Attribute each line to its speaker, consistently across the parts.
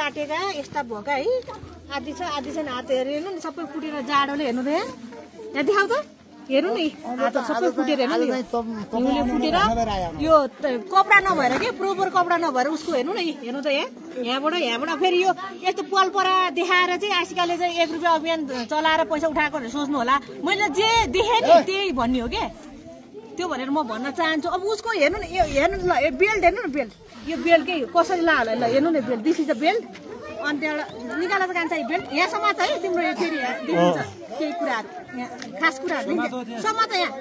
Speaker 1: काटेका यस्ता भोका है आदि छ आदि छैन हात हेर्नु नि सबै फुटेर जाडोले हेर्नु त यहाँ देखाउ त हेर्नु नि हात सबै फुटेर हेर्नु नि हिउँले फुटेर यो कपडा नभएर के प्रोपर कपडा नभएर उसको हेर्नु न हेर्नु त यहाँबाट फेरि यो यस्तो पलपरा देखाएर चाहिँ आशिकाले चाहिँ 1 रुपियाँ अभियान चलाएर पैसा उठाएको भनेर सोच्नु होला मैले जे देखेँ नि त्यही भन्ने हो के त्यो भनेर म भन्न चाहन्छु अब उसको हेर्नु न हेर्नु ल यो बेल्ट हेर्नु न बेल्ट यो बेल्ट के कसरी ला होला ल हेर्नु न belt this is a belt अनि त्यहाँबाट निकालेर जान्छ यो बेल्ट यहाँ समात है तिम्रो यो फेरि देखिन्छ केही कुराहरू यहाँ खास कुराहरू समात यहाँ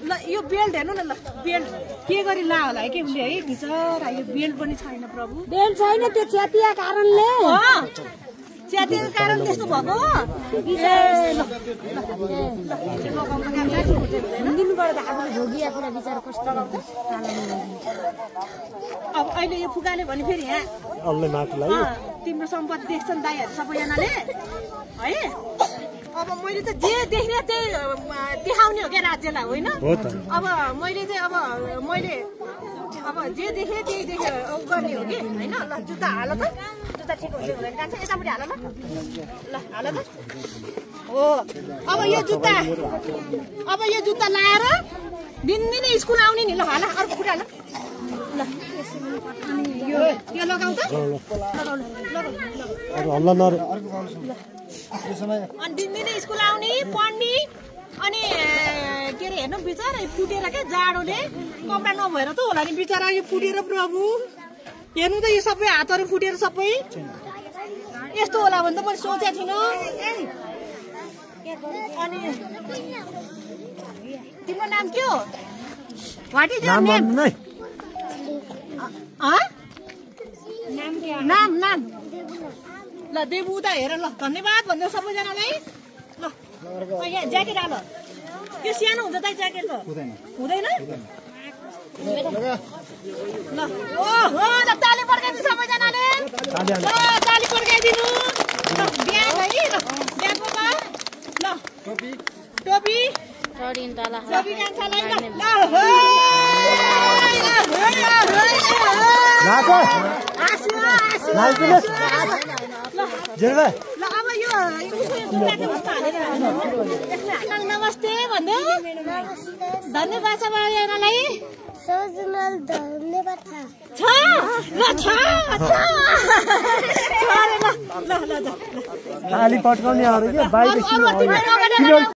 Speaker 1: ल यो बेल्ट हेर्नु न ल बेल्ट के गरी ला होला है के उसले है बिचरा यो बेल्ट पनि छैन प्रभु
Speaker 2: बेल्ट छैन त्यो च्यातिया कारणले
Speaker 1: च्यातिएको कारण त्यस्तो भएको
Speaker 2: दिनबाट त आफूले भोगिया कुरा विचार कस्तो
Speaker 1: अब अहिले यो फुकाले भने फेरि यहाँ तिम्रो सम्पत्ति देख्छन् दाइहरू सबैजनाले है अब मैले त जे देख्ने त्यही देखाउने हो क्या राज्यलाई होइन अब मैले चाहिँ अब जे देखेँ त्यही देखेँ गर्ने हो कि होइन ल जुत्ता हाल त जुत्ता ठिक हुन्छ हुँदैन कान्छ यतापट्टि हाल ल हाल त हो अब यो जुत्ता लाएर दिनदिनै स्कुल आउने नि ल हाल अर्को खुट्टा ल यो लगाउ त अनि दिनदिनै स्कुल आउने पढ्ने अनि के अरे हेर्नु बिचरा फुटेर क्या जाडोले कपडा नभएर त होला नि बिचरा यो फुटेर प्रभु हेर्नु त यो सबै हातहरू फुटेर सबै यस्तो होला भने त मैले सोचेको थिइनँ अनि तिम्रो नाम के हो वाट इज योर नेम नाम ल देबु उता हेर ल धन्यवाद भन्दै सबैजनालाई ल यहाँ ज्याकेट हाल त्यो सानो हुन्छ त ज्याकेट त हुँदैन ल ओ हो ल ताली पड्काइदिनु सबैजनाले ल ताली पड्काइदिनु ल ब्याग है ल ब्याग बोका ल टोपी टोपी कान्छालाई ल ल अब यो नमस्ते भन्दै धन्यवाद सबैजनालाई
Speaker 2: धन्यवाद
Speaker 1: छ
Speaker 3: ताली पड्काउने अरे के बाहिर